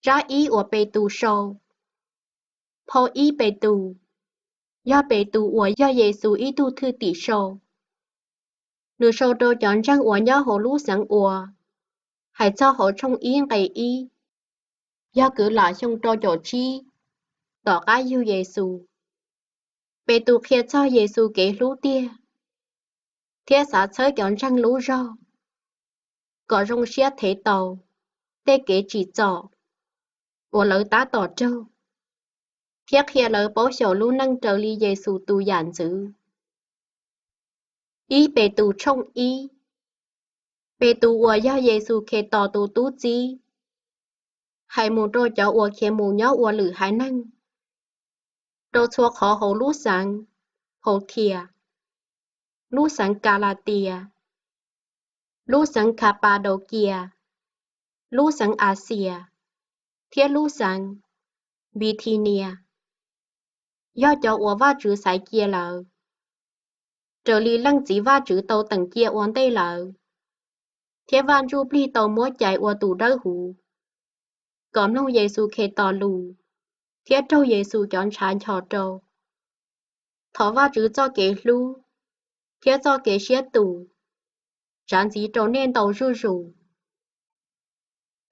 Tsab ib uas Petus sau. Phau ib Petus, yog Petus uas yog Yexus ib tug thwj tim sau. Nws sau rau cov ntseeg uas nyob hauv lub xeev uas hais txog hauv tshooj ib nqe ib, yog kwv lam xyoo rau caum tsib tom qab yug Yexus. Petus qhia txog Yexus kev hlub tiag, thiab xav txhawb cov ntseeg lub zog kom zoo siab thev tau tej kev tsim txom uas lawv tab tom raug, thiab qhia lawv paub xyaum lub neej raws li Yexus tus yam ntxwv. Ib Petus tshooj ib. Petus uas yog Yexus Khetos tus tub txib, hais mus rau cov uas khiav mus nyob ua lwm haiv neeg, rau txhua qhov hauv lub xeev Pauthias, lub xeev Kalatias, lub xeev Khapadaukias, lub xeev Axias, thiab lub xeev Npithinias, yog cov uas Vajtswv xaiv cia lawm, raws li Leej Txiv Vajtswv tau teem cia ua ntej lawm, thiab Vaj Ntsujplig tau muab cais ua tus dawb huv kom mloog Yexus Khetos lus thiab raug Yexus cov ntshav nchos rau. Thov Vajtswv txoj kev hlub thiab txoj kev siab tus tsav ntxiv rau nej ntau zuj zus.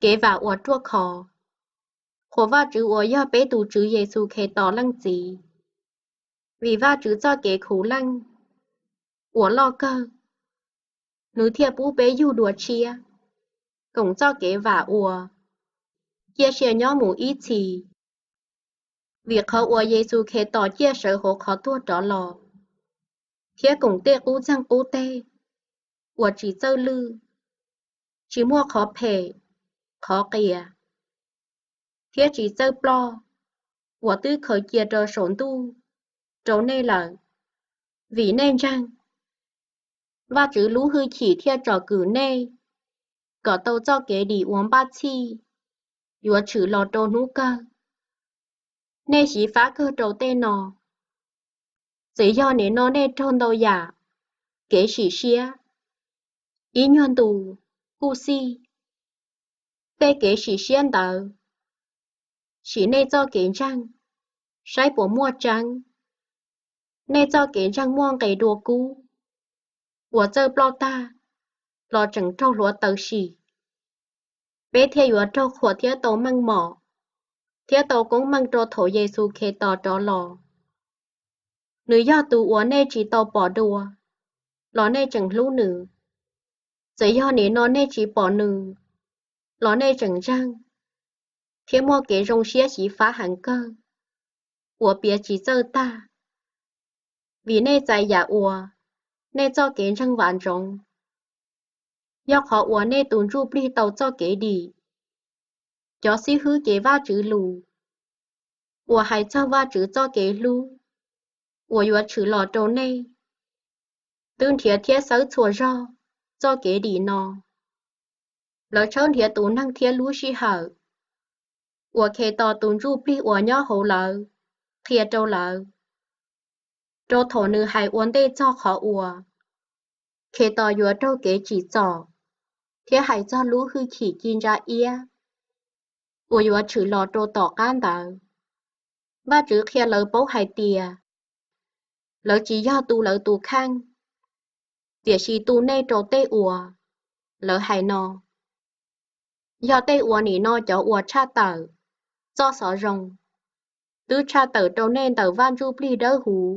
Kev vam uas ruaj khov, qhuas Vajtswv uas yog peb tus Tswv Yexus Khetos Leej Txiv, vim Vajtswv txoj kev khuv leej uas loj kawg, nws thiaj pub peb yug dua tshiab koom txoj kev vam uas ciaj sia nyob mus ib txhis. Vim qhov uas Yexus Khetos ciaj sawv hauv qhov tuag rov los, thiab koom tej qub txeeg qub teg uas tsis txawj lwj, tsis muaj qhov phem, qhov qias, thiab tsis txawj ploj uas twb khaws cia rau saum ntuj rau nej lawm, vim nej ntseeg, Vajtswv lub hwj chim thiaj tsom kwm nej kom tau txoj kev dim uas npaj txhij yuav tshwm los rau hnub kawg. Nej xyiv fab kawg rau tej no, txawm yog nim no nej raug ntau yam kev sim siab, ib nyuag ntus kuj xij. Tej kev sim siab ntawd sim nej txoj kev ntseeg saib puas muaj tseeb. Nej txoj kev ntseeg muaj nqis dua kub uas txawj ploj tag los tseem raug hluav taws sim. Peb thiaj yuav raug qhuas thiab tau meej mom thiab tau koob meej rau thaum Yexus Khetos rov los. Nws yog tus uas nej tsis tau pom dua los nej tseem hlub nws. Txawm yog nim no nej tsis pom nws los nej tseem ntseeg, thiab muaj kev zoo siab xyiv fab heev kawg uas piav tsis txawj tag, vim nej txais yam uas nej txoj kev ntseeg vam ntsoov, yog qhov uas nej tus ntsuj plig tau txoj kev dim. Cov xib hwb cev Vajtswv lus uas hais txog Vajtswv txoj kev hlub uas yuav tshwm los rau nej, twb nrhiav thiab xawb txhua zog txoj kev dim no. Lawv tshawb nrhiav tus neeg thiab lub sij hawm uas Khetos tus ntsuj plig uas nyob hauv lawv qhia rau lawv, rau thaum nws hais ua ntej txog qhov uas Khetos yuav raug kev tsim txom thiab hais txog lub hwj chim ci ntsa iab uas yuav tshwm los rau tom qab ntawd. Vajtswv qhia lawv paub hais tias lawv tsis yog tu lawv tus kheej, tiam sis tu nej rau tej uas lawv hais no, yog tej uas nim no cov uas tshaj tawm txoj xov zoo twb tshaj tawm rau nej ntawm Vaj Ntsujplig Dawbhuv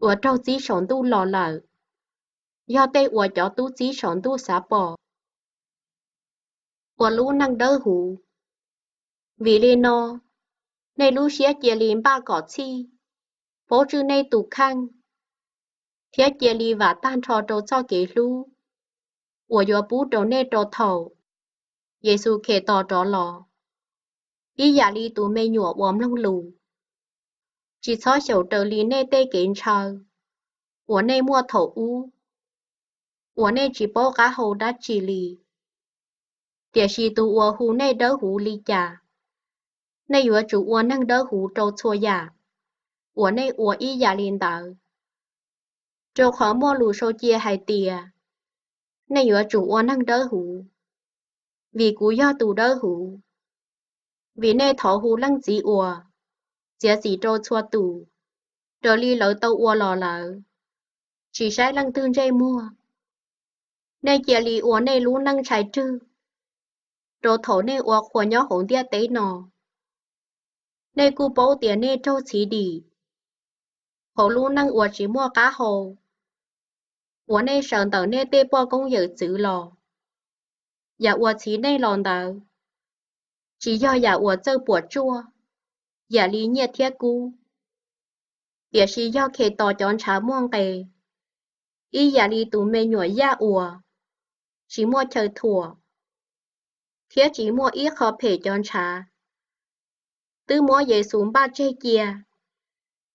uas raug txib saum ntuj los lawm, yog tej uas cov tub txib saum ntuj xav pom. Ua lub neej dawb huv. Vim li no, nej lub siab cia li npaj kom txhij, paub tswj nej tus kheej, thiab cia li vam tag nrho rau txoj kev hlub uas yuav pub rau nej rau thaum Yexus Khetos rov los. Ib yam li tus me nyuam uas mloog lus, tsis txhob xyaum raws li nej tej kev ntshaw uas nej muaj thaum ub, uas nej tsis paub qab hau dab tsi li. Tiam sis tus uas hu nej dawb huv li cas, nej yuav tsum ua neeg dawb huv rau txhua yam uas nej ua ib yam li ntawd. Rau qhov muaj lus sau cia hais tias, nej yuav tsum ua neeg dawb huv, vim kuv yog tus dawb huv. Vim nej thov hu Leej Txiv uas txiav txim rau txhua tus raws li lawv tau ua los lawm, tsis saib leej twg ntsej muag. Nej cia li ua nej lub neej ntshai rwg rau thaum nej ua qhua nyob hauv ntiaj teb no. Nej kuj paub tias nej raug txhiv dim hauv lub neej uas tsis muaj qab hau uas nej sawv ntawm nej tej poj koob yawm txwv los. Yam uas txhiv nej los ntawd tsis yog yam uas txawj puas tsuaj yam li nyiaj thiab kub, tiam sis yog Khetos cov ntshav muaj nqis, ib yam li tus me nyuam yaj uas tsis muaj chaw thuam thiab tsis muaj ib qho phem cov ntshav. Twb muab Yexus npaj tseg cia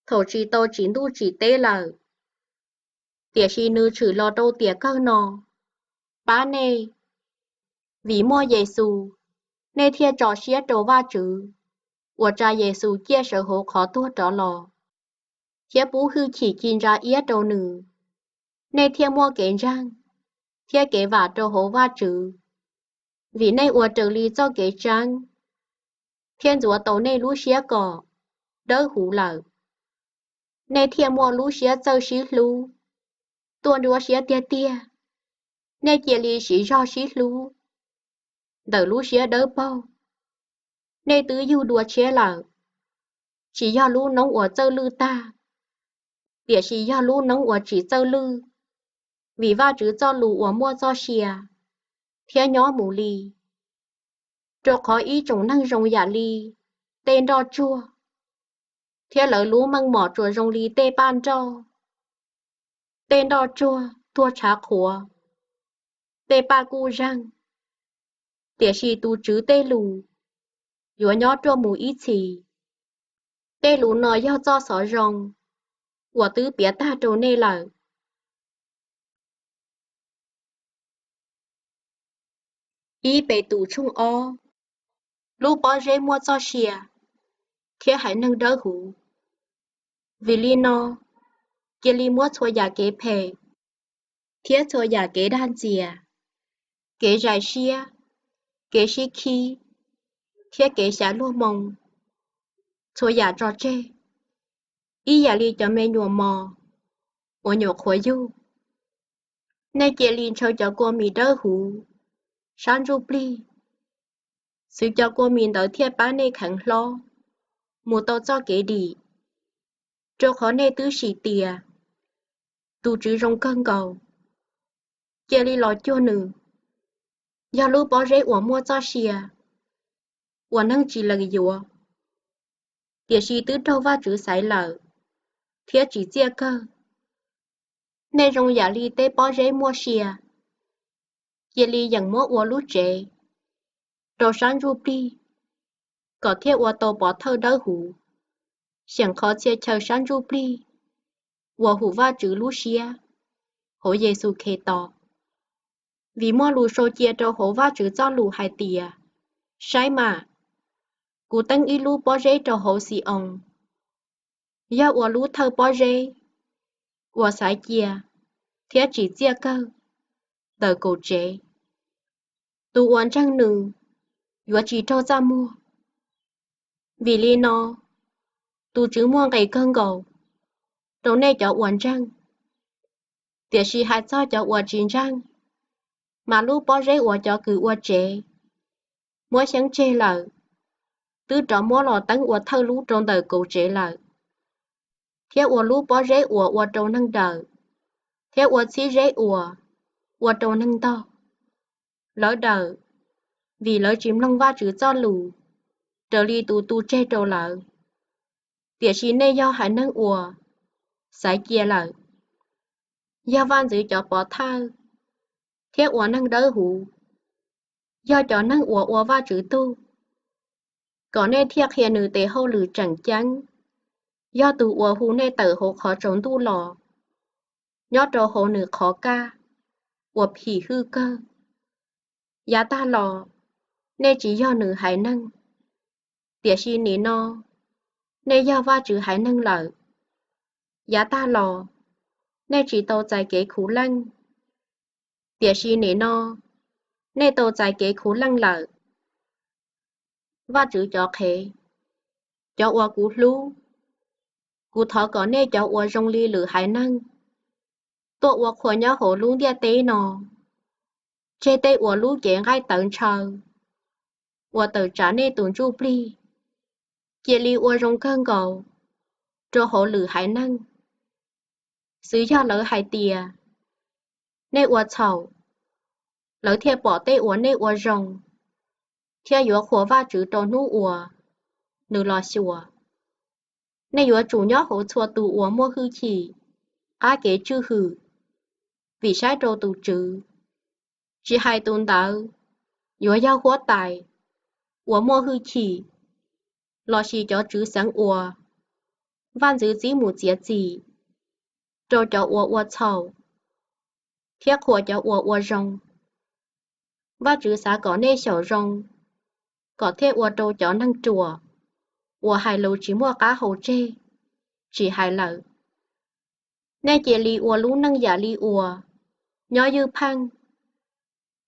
thaum tsis tau tsim ntuj tsim teb lawm, tiam sis nws tshwm los rau tiam kawg no pab nej. Vim muaj Yexus, nej thiaj tso siab rau Vajtswv uas tsa Yexus ciaj sawv hauv qhov tuag rov los thiab pub hwj chim ci ntsa iab rau nws. Nej thiaj muaj kev ntseeg thiab kev vam rau hauv Vajtswv, vim nej ua raws li txoj kev tseeb thiab ntxuav tau nej lub siab kom dawb huv lawm. Nej thiaj muaj lub siab txawj sib hlub tuaj nruab siab tiag tiag. Nej cia li siv zog sib hlub ntawm lub siab dawb paug. Nej twb yug dua tshiab lawm, tsis yog lub noob uas txawj lwj tag, tiam sis yog lub noob uas tsis txawj lwj, vim Vajtswv txoj lus uas muaj txoj sia thiab nyob mus li. Rau qhov ib tsoom neeg zoo yam li tej nroj tsuag, thiab lawv lub meej mom tsuas zoo li tej paj nroj. Tej nroj tsuag tuag tshav qhuav, tej paj kuj zeeg, tiam sis tus Tswv tej lus yuav nyob ruaj mus ib txhis. Tej lus no yog txoj xov zoo uas twb piav tag rau nej lawm. Ib Petus tshooj ob. Lub pob zeb muaj txoj sia thiab haiv neeg dawb huv. Vim li no, cia li muab txhua yam kev phem thiab txhua yam kev dag ntxias, kev zais siab, kev sib khib, thiab kev xyav luag moo, txhua yam tso tseg, ib yam li cov me nyuam mos uas nyuam qhuav yug. Nej cia li ntshaw cov kua mis dawb huv sab ntsuj plig, xwv cov kua mis ntawd thiaj pab nej kheev hlob mus tau txoj kev dim. Rau qhov nej twb sim tias tus Tswv zoo kawg nkaus, cia li los cuag nws. Yog lub pob zeb uas muaj txoj sia uas neeg tsis lees yuav, tiam sis twb raug Vajtswv xaiv lawm thiab tsim txiaj kawg. Nej zoo yam li tej pob zeb muaj sia, cia li yeem muab ua lub tsev rau sab ntsuj plig, kom thiaj ua tau pov thawj dawb huv xyeem qhov txhia chaw sab ntsuj plig uas hum Vajtswv lub siab hauv Yexus Khetos. Vim muaj lus sau cia rau hauv Vajtswv txoj lus hais tias, Saib mas, kuv teeb ib lub pob zeb rau hauv Xi-oos, yog ua lub thawj pob zeb uas xaiv cia thiab tsim txiaj kawg ntawm kaum tsev. Tus uas ntseeg nws yuav tsis raug txaj muag. Vim li no, tus Tswv muaj nqis kawg nkaus rau nej cov uas ntseeg. Tiam sis hais txog cov uas tsis ntseeg, mas lub pob zeb uas cov kws ua tsev muab xyeeb tseg lawm, twb rov muab los teeb ua thawj lub rau ntawm kaum tsev lawm, thiab ua lub pob zeb uas ua rau neeg dawm, thiab ua txhib zeb uas ua rau neeg ntog. Lawv dawm vim lawv tsis mloog Vajtswv txoj lus raws li tus tu tseg rau lawv. Tiam sis nej yog haiv neeg uas xaiv cia lawm, yog vaj ntxwv cov pov thawj, thiab ua neeg dawb huv, yog cov neeg uas ua Vajtswv tug, kom nej thiaj qhia nws tes hauj lwm tseem ceeb, yog tus uas hu nej tawm hauv qhov tsaus ntuj los nyob rau hauv nws qhov kaj uas phim hwj kawg. Yav tag los, nej tsis yog nws haiv neeg, tiam sis nim no nej yog Vajtswv haiv neeg lawm. Yav tag los, nej tsis tau txais kev khuv leej, tiam sis nim no nej tau txais kev khuv leej lawm. Vajtswv cov qhev, cov uas kuv hlub, kuv thov kom nej cov uas zoo li lwm haiv neeg tuaj ua qhua nyob hauv lub ntiaj teb no, tseg tej uas lub cev nqaij tawv ntshaw uas tawm tsam nej tus ntsuj plig. Cia li ua zoo kawg nkaus rau hauv lwm haiv neeg, xwv yog lawv hais tias nej ua txhaum, lawv thiaj pom tej uas nej ua zoo, thiab yuav qhuas Vajtswv rau hnub uas nws los xyuas. Nej yuav tsum nyob hauv txhua tus uas muaj hwj chim qab kev tswj hwm, vim saib rau tus Tswv, tsis hais tus ntawd yuav yog huab tais uas muaj hwj chim lossis cov tswv xeev uas vaj ntxwv txib mus txiav txim rau cov uas ua txhaum thiab qhuas cov uas ua zoo. Vajtswv xav kom nej xyaum zoo, kom thiaj ua rau cov neeg ruam uas hais lus tsis muaj qab hau tseg tsis hais lawm. Nej cia li ua lub neej yam li uas nyob ywj pheej,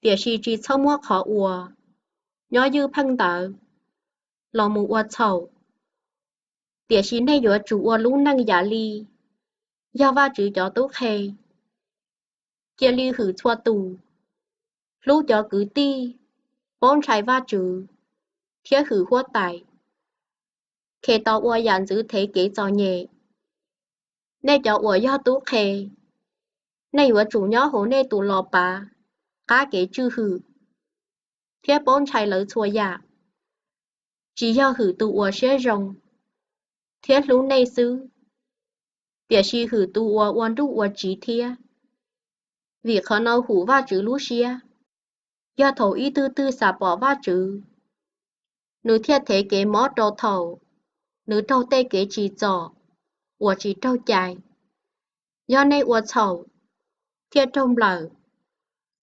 tiam sis tsis txhob muab qhov uas nyob ywj pheej ntawd los mus ua txhaum, tiam sis nej yuav tsum ua lub neej yam li yog Vajtswv cov tub qhe. Cia li hwm txhua tus, hlub cov kwv tij, paub ntshai Vajtswv, thiab hwm huab tais. Khetos ua yam ntxwv thev kev txom nyem. Nej cov uas yog tub qhe, nej yuav tsum nyob hauv nej tus los pav qab kev tswj hwm thiab paub ntshai lawv txhua yam, tsis yog hwm tus uas siab zoo thiab hlub nej xwb, tiam sis hwm tus uas ua nruj ua tsiv thiab. Vim qhov no hum Vajtswv lub siab. Yog thaum ib tug twg xam pom Vajtswv, nws thiaj thev kev mob rau thaum nws raug tej kev tsim txom uas tsis raug cai. Yog nej ua txhaum thiab raug nplawm,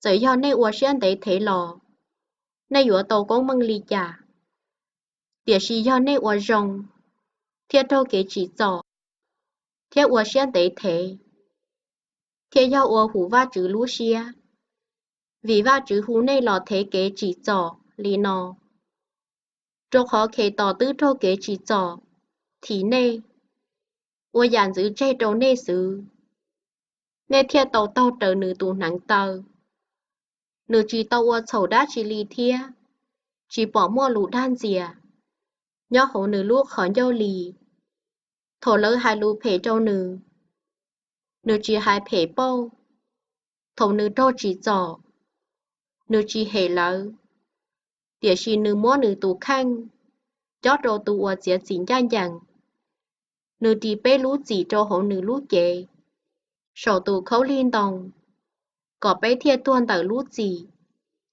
txawm yog nej ua siab ntev thev los, nej yuav tau koob meej li cas? Tiam sis yog nej ua zoo thiab raug kev tsim txom thiab ua siab ntev thev, thiaj yog ua hum Vajtswv lub siab, vim Vajtswv hu nej los thev kev tsim txom li no. Rau qhov Khetos twb raug kev tsim txom thim nej, ua yam ntxwv tseg rau nej xwv, nej thiaj tau taug raws nws tus hneev taw. Nws tsis tau ua txhaum dab tsi li thiab tsis pom muaj lus dag ntxias nyob hauv nws lub qhov ncauj li. Thaum lawv hais lus phem rau nws, nws tsis hais phem pauj. Thaum nws raug tsim txom, nws tsis hem lawv, tiam sis nws muab nws tus kheej cob rau tus uas txiav txim ncaj ncees. Nws ris peb lub txim rau hauv nws lub cev saum tus khaub lig ntoo, kom peb thiaj tuag ntawm lub txim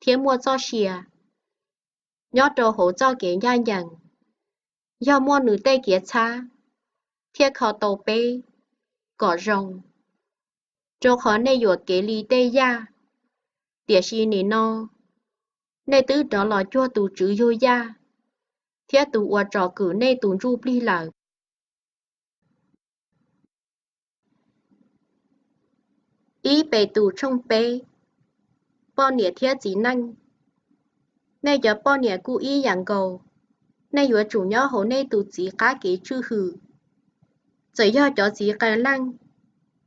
thiab muaj txoj sia nyob rau hauv txoj kev ncaj ncees. Yog muaj nws tej kiav txhab thiaj kho tau peb kom zoo. Rau qhov nej yuam kev li tej yaj, tiam sis nim no nej twb rov los cuag tus Tswv yug yaj thiab tus uas tsom kwm nej tus ntsuj plig lawm. Ib Petus tshooj peb. Poj niam thiab txiv neej. Nej cov poj niam kuj ib yam nkaus, nej yuav tsum nyob hauv nej tus txiv qab kev tswj hwm. Txawm yog cov txiv qee leej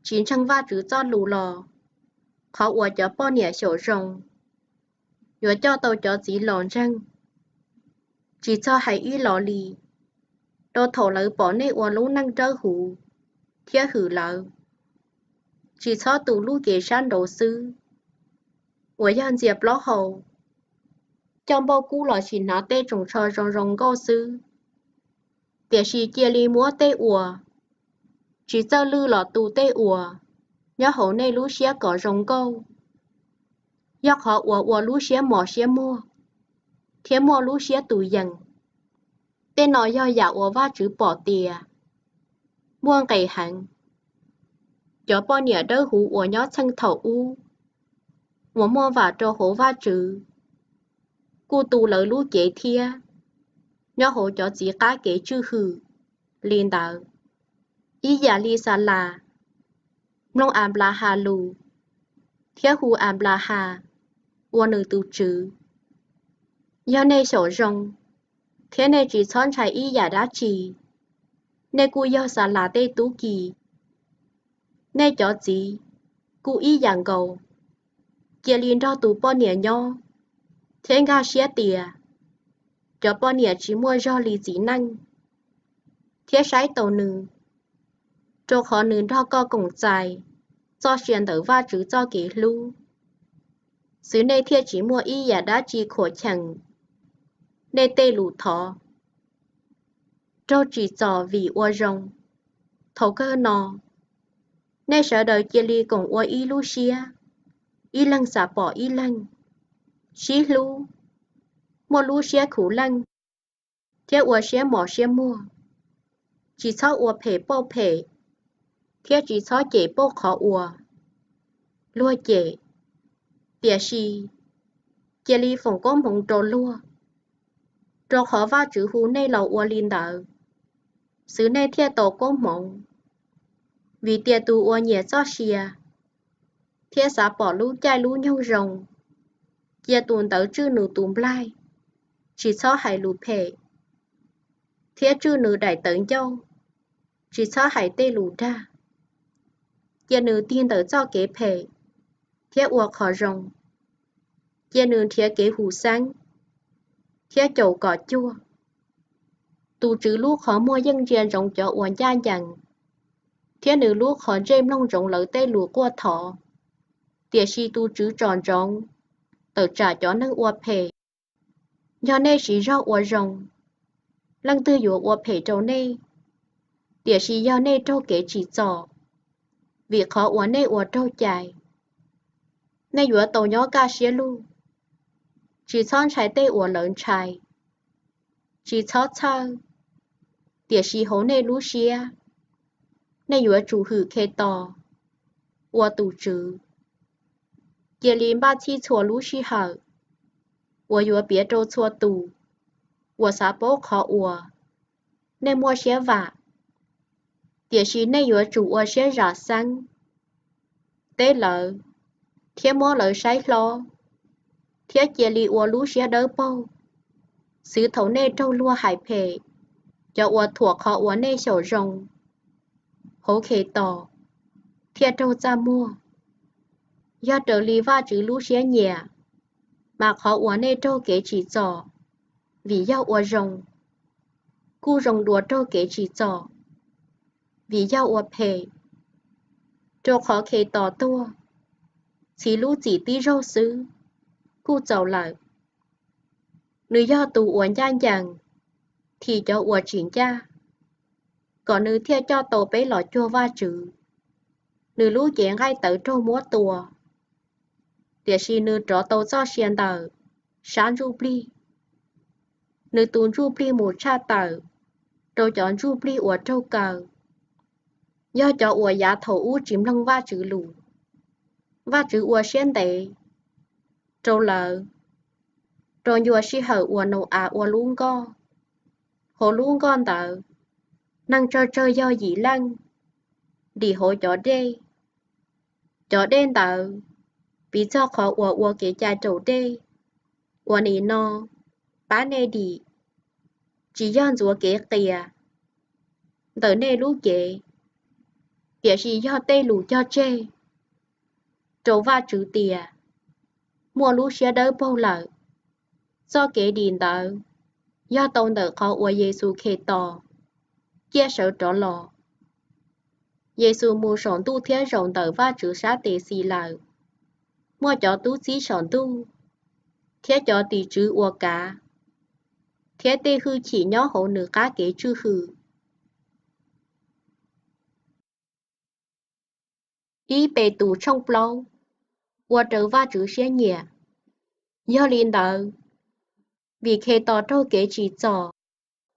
tsis ntseeg Vajtswv txoj lus los, qhov uas cov poj niam xyaum zoo yuav coj tau cov txiv los ntseeg, tsis txhob hais ib los li, rau thaum lawv pom nej ua lub neej dawb huv thiab hwm lawv. Tsis txhob tu lub cev sab nraud xwb, uas yog ntxias plaub hau, coj npauj kub lossis hnav tej tsoos tsho zoo zoo nkauj xwb, tiam sis cia li muab tej uas tsis txawj lwj los tu tej uas nyob hauv nej lub siab kom zoo nkauj. Yog qhov uas ua lub siab mos siab muag thiab muaj lub siab tus yees. Tej no yog yam uas Vajtswv pom tias muaj nqis heev. Cov poj niam dawb huv uas nyob txheej thaum ub uas muaj vam rau hauv Vajtswv kuj tu lawv lub cev thiab nyob hauv cov txiv qab kev tswj hwm li ntawd, ib yam li Xalas mloog Anplahas lus thiab hu Anplahas ua nws tus tswv. Yog nej xyaum zoo thiab nej tsis txhob ntshai ib yam dab tsi. Nej kuj yog xa las tej tub ki. Nej cov txiv, kuj ib yam nkaus, cia li nrog tus poj niam nyob, thiab nkag siab tias cov poj niam tsis muaj zog li txiv neej, thiab saib taus nws, rau qhov nws nrog koj koom txais txoj sia ntawm Vajtswv txoj kev hlub, xwv nej thiaj tsis muaj ib yam dab tsi khuam cheem nej tej lus thov. Raug tsim txom vim ua zoo. Thaum kawg no, nej sawv daws cia li koom ua ib lub siab, ib leeg xav pom ib leeg, sib hlub, muaj lub siab khuv leej, thiab ua siab mos siab muag. Tsis txhob ua phem pauj phem, thiab tsis txhob cem pauj qhov uas luag cem, tiam sis cia li foom koob hmoov rau luag, rau qhov Vajtswv hu nej los ua li ntawd, xwv nej thiaj tau koob hmoov. Vim tias tus uas nyiam txoj sia thiab xav pom lub caij lub nyoog zoo, cia tus ntawd tswj nws tus nplaig, tsis txhob hais lus phem, thiab tswj nws daim tawv ncauj, tsis txhob hais tej lus dag. Cia nws tig ntawm txoj kev phem thiab ua qhov zoo. Cia nws nrhiav kev huv xeeb thiab caum kom cuag. Tus TSWV lub qhov muag yeej ntsia ntsoov cov uas ncaj ncees, thiab nws lub qhov ntsej mloog ntsoov lawv tej lus quaj thov. Tiam sis tus TSWV tsom ntsoov tawm tsam cov neeg ua phem. Yog nej siv zog ua zoo, leej twg yuav ua phem rau nej? Tiam sis yog nej raug kev tsim txom vim qhov uas nej ua raug cai, nej yuav tau nyob kaj siab lug, tsis txhob ntshai tej uas lawv ntshai. Tsis txhob txhawj, tiam sis hauv nej lub siab, nej yuav tsum hwm Khetos ua tus Tswv. Cia li npaj txhij txhua lub sij hawm uas yuav piav rau txhua tus uas xav paub qhov uas nej muaj siab vam, tiam sis nej yuav tsum ua siab zam xeeb, teb lawv, thiab muab lawv saib hlob, thiab cia li ua lub siab dawb paug, xwv thaum nej raug luag hais phem. Cov uas thuam qhov uas nej xyaum zoo hauv Khetos thiaj raug txaj muag. Yog raws li Vajtswv lub siab nyiam, mas qhov uas nej raug kev tsim txom vim yog ua zoo, kuj zoo dua raug kev tsim txom vim yog ua phem. Rau qhov Khetos tuag, txhiv lub txim tib zaug xwb kuj txaus lawm. Nws yog tus uas ncaj ncees thim cov uas tsis ncaj, kom nws thiaj coj tau peb los cuag Vajtswv. Nws lub cev nqaij tawv raug muab tua, tiam sis nws rov tau txoj sia ntawm sab ntsuj plig. Nws tus ntsuj plig mus tshaj tawm rau cov ntsuj plig uas raug kaw. Yog cov uas yav thaum ub tsis mloog Vajtswv lus, Vajtswv ua siab ntev rau lawv rau ncua sij hawm uas Nau-as ua lub nkoj. Hauv lub nkoj ntawd, neeg tsawg tsawg yog yim leej dim hauv cov dej. Cov dej ntawd piv txog qhov uas ua kev cai raus dej uas nim no pab nej dim, tsis yog ntxuav kev qias ntawm nej lub cev, tiam sis yog tej lus cog tseg rau Vajtswv tias muaj lub siab dawb paug lawm. Txoj kev dim ntawd yog tau ntawm qhov uas Yexus Khetos ciaj sawv rov los. Yexus mus saum ntuj thiab zaum ntawm Vajtswv sab tes xis lawm. Muaj cov tub txib saum ntuj thiab cov tim tswv ua kav, thiab tej hwj chim nyob hauv nws qab kev tswj hwm. Ib Petus tshooj plaub. Ua raws Vajtswv siab nyiam. Yog li ntawd, vim Khetos raug kev tsim txom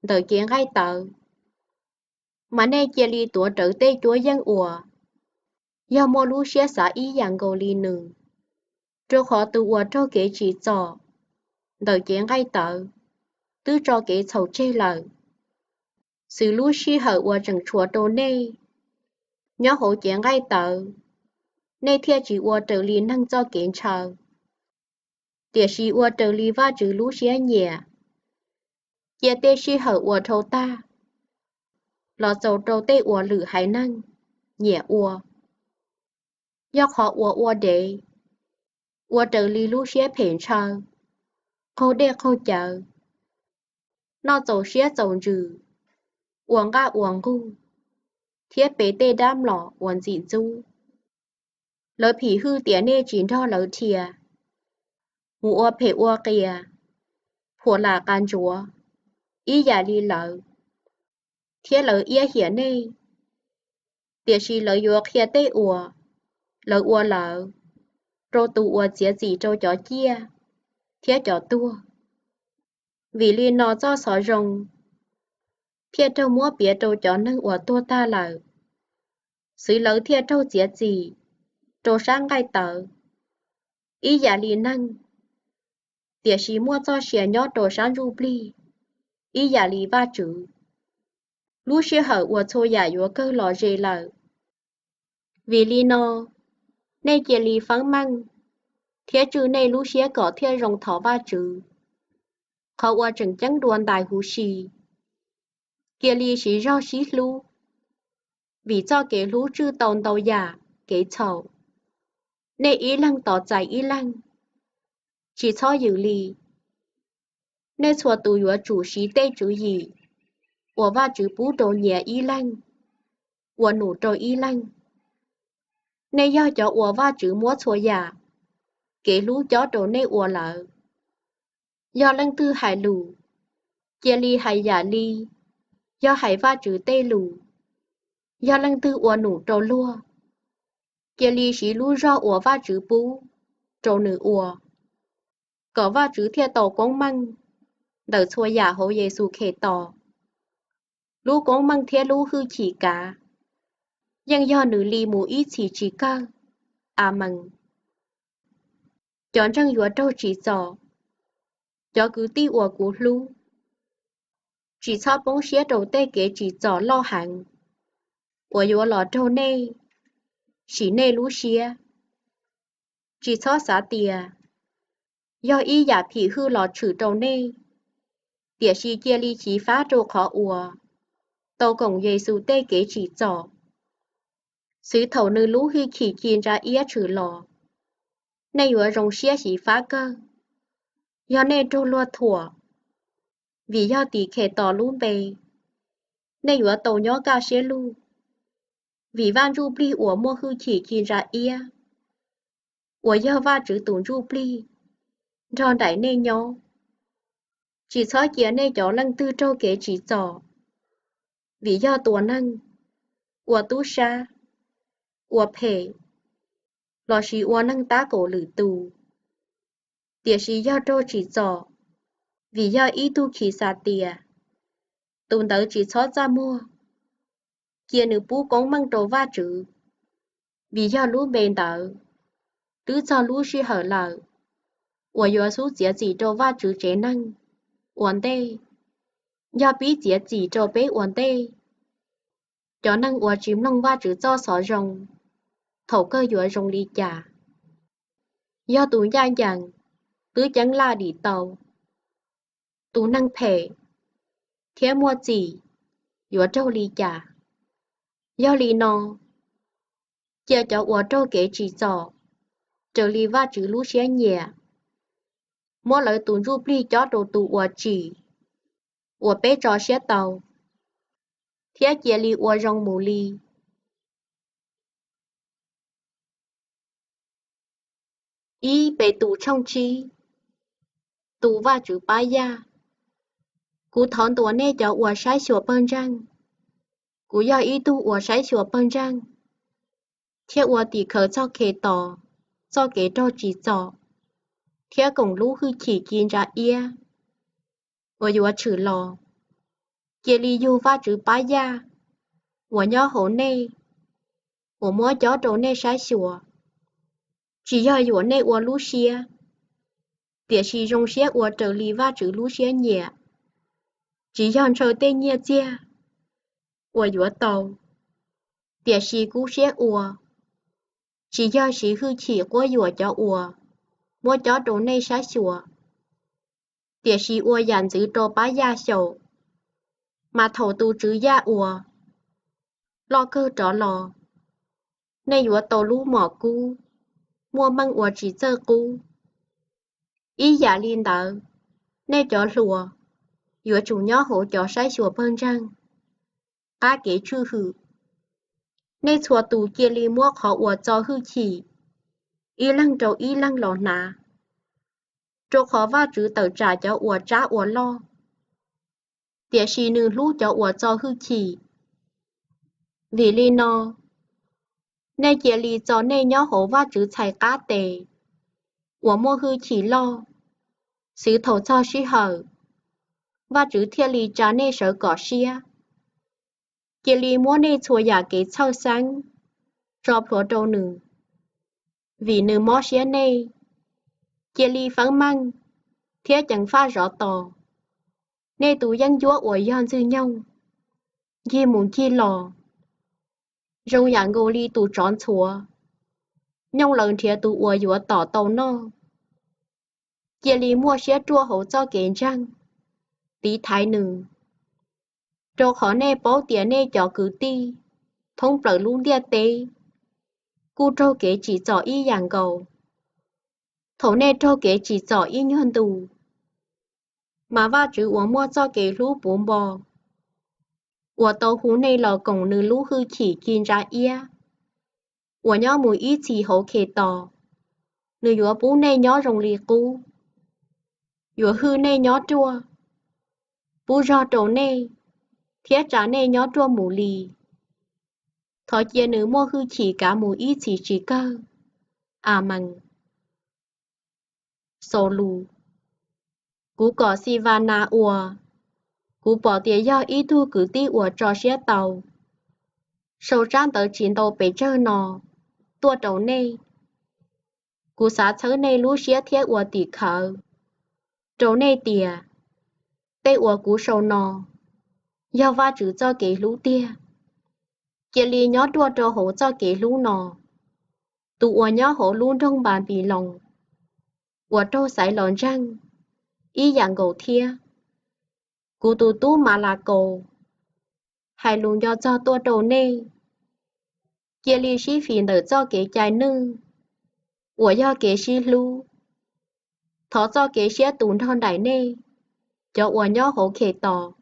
ntawm cev nqaij tawv, mas nej cia li tuav rawv tej cuab yeej uas yog muaj lub siab xav ib yam nkaus li nws. Rau qhov tus uas raug kev tsim txom ntawm cev nqaij tawv twb tso kev txhaum tseg lawm. Xwv lub sij hawm uas tseem tshuav rau nej nyob hauv cev nqaij tawv, nej thiaj tsis ua raws li neeg txoj kev ntshaw, tiam sis ua raws li Vajtswv lub siab nyiam. cia tej sij hawm uas dhau tag los txaus rau tej uas lwm haiv neeg nyiam ua, yog qhov uas ua dev, ua raws li lub siab phem ntshaw, qaug dej qaug cawv, noj txaus siab txaus ntsws, ua nqaj ua nqug, thiab pe tej dab mlom uas ntxim ntxub. Lawv phim hwj tias nej tsis nrog lawv dhia, mus ua phem ua qias, phuam lam qas ntsuav ib yam li lawv, thiab lawv iab hiam nej. Tiam sis lawv yuav qhia tej uas lawv ua lawm rau tus uas txiav txim rau cov ciaj thiab cov tuag. Vim li no txoj xov zoo thiaj raug muab piav rau cov neeg uas tuag tag lawm, xwv lawv thiaj raug txiav txim rau sab nqaij tawv ib yam li neeg, tiam sis muaj txoj sia nyob rau sab ntsuj plig ib yam li Vajtswv, lub sij hawm uas txhua yam yuav kawg los ze lawm. Vim li no nej cia li feeb meej thiab tswj nej lub siab kom thiaj zoo thov Vajtswv. Qhov uas tseem ceeb dua ntais huv si, cia li siv zog sib hlub, vim txoj kev hlub tswj tau ntau yam kev txhaum. Nej ib leeg tos txais ib leeg, tsis txhob yws li. Nej txhua tus yuav tsum siv tej tswv yim uas Vajtswv pub rau nyias ib leeg, ua num rau ib leeg. Nej yog cov uas Vajtswv muab txhua yam kev hlub cob rau nej ua lawm. Yog leej twg hais lus, cia li hais yam li yog hais Vajtswv tej lus. Yog leej twg ua num rau luag, cia li siv lub zog uas Vajtswv pub rau nws ua, kom Vajtswv thiaj tau koob meej ntawm txhua yam hauv Yexus Khetos. Lub koob meej thiab lub hwj chim kav yeej yog nws li mus ib txhis tsis kawg. Amees. Cov ntseeg yuav raug tsim txom. Cov kwv tij uas kuv hlub, tsis txhob poob siab rau tej kev tsim txom loj heev uas yuav los raug nej sim nej lub siab. Tsis txhob xav tias yog ib yam phim hwj los tshwm rau nej, tiam sis cia li xyiv fab rau qhov uas tau koom Yexus tej kev tsim txom, xwv thaum nws lub hwj chim ci ntsa iab tshwm los. Nej yuav zoo siab xyiv fab kawg yog nej raug luag thuam, vim yog tim Khetos lub npe nej yuav tau nyob kaj siab lug. Vim Vaj Ntsujplig uas muaj hwj chim ci ntsa iab, uas yog Vajtswv tus Ntsujplig, nrog nraim nej nyob. Tsis txhob cia nej cov leej twg raug kev tsim txom vim yog tua neeg, ua tub sab, ua phem, lossis ua neeg tab kaum lwm tus. Tiam sis yog raug tsim txom vim yog ib tug Khisxatais, tus ntawd tsis txhob txaj muag, cia nws pub koob meej rau Vajtswv, vim yog lub npe ntawd twb txog lub sij hawm lawm uas yuav xub txiav txim rau Vajtswv tsev neeg ua ntej. Yog pib txiav txim rau peb ua ntej, cov neeg uas tsis mloog Vajtswv txoj xov zoo thaum kawg yuav zoo li cas? Yog tus ncaj ncees twb ceeb laj dim tau, tus neeg phem thiab muaj txim yuav raug li cas? Yog li no, cia cov uas raug kev tsim txom raws li Vajtswv lub siab nyiam, muab lawv tus ntsuj plig cob rau tus uas tsim, uas peb tso siab tau, thiab cia li ua zoo mus li. Ib Petus tshooj tsib. Tus Vajtswv pab yaj. Kuv thov ntuas nej cov uas saib xyuas Pawg Ntseeg, kuv yog ib tug uas saib xyuas Pawg Ntseeg thiab ua tim khawv txog Khetos txoj kev raug tsim txom thiab koom lub hwj chim ci ntsa iab uas yuav tshwm los. Cia li yug Vajtswv pab yaj uas nyob hauv nej, uas muab cob rau nej saib xyuas, tsis yog yuam nej ua lub siab, tiam sis zoo siab ua raws li Vajtswv lub siab nyiam. Tsis yog ntshaw tej nyiaj txiag uas yuav tau, tiam sis kub siab ua, tsis yog siv hwj chim quab yuam cov uas muab cob rau nej saib xyuas, tiam sis ua yam ntxwv rau pab yaj xyaum, mas thaum tus tswv yaj uas loj kawg rov los, nej yuav tau lub mom kub, muaj meej uas tsis txawj qub. Ib yam li ntawd, nej cov hluas yuav tsum nyob hauv cov saib xyuas pawg ntseeg, qab kev tswj hwm. Nej txhua tus cia li muab qhov uas txo hwj chim ib leeg rau ib leeg los hnav, rau qhov Vajtswv tawm tsam cov uas tsab uas loj, tiam sis nws hlub cov uas txo hwj chim. Vim li no, nej cia li txo nej nyob hauv Vajtswv txhais qab tes uas muaj hwj chim loj, xwv thaum txog sij hawm, Vajtswv thiaj li tsa nej sawv kom siab. Cia li muab nej txhua yam kev txhawj xeeb tso plhuav rau nws, vim nws mob siab nej. Cia li feeb meej thiab ceev faj zov tos. Nej tus yeeb ncuab uas yog Ntxwg nyoog ncig mus ncig los, zoo yam nkaus li tus tsov ntxhuav nyooj lawv nrhiav tus uas yuav tom tau noj. Cia li muaj siab ruaj hauv txoj kev ntseeg, tiv thaiv nws, rau qhov nej paub tias nej cov kwv tij thoob plaws lub ntiaj teb kuj raug kev tsim txom ib yam nkaus. Thaum nej raug kev tsim txom ib nyuag ntus, mas Vajtswv uas muaj txoj kev hlub puv npo, uas tau hu nej los koom nws lub hwj chim ci ntsa iab, uas nyob mus ib txhis hauv Khetos, nws yuav pub nej nyob zoo li qub, yuav hwj nej nyob ruaj, pub zog rau nej, thiab tsa nej nyob ruaj mus li. Thov cia nws muaj hwj chim kav mus ib txhis tsis kawg. Amees. Xaus lus. Kuv kom Xi Vas Nas uas kuv pom tias yog ib tug kwv tij uas tso siab tau sau tsab ntawv tsis ntau pes tsawg no tuaj rau nej. Kuv xav txhawb nej lub siab thiab ua tim khawv rau nej tias tej uas kuv sau no yog Vajtswv txoj kev hlub tiag. Cia li nyob ruaj rau hauv txoj kev hlub no. Tus uas nyob hauv lub nroog Npanpiloos uas raug xaiv los ntseeg ib yam nkaus thiab. Kuv tus tub Malakaus hais lus nco txog tuaj rau nej. Cia li sib fim ntawm txoj kev cai nwj uas yog kev sib hlub. Thov txoj kev siab tus nrog nraim nej cov uas nyob hauv Khetos.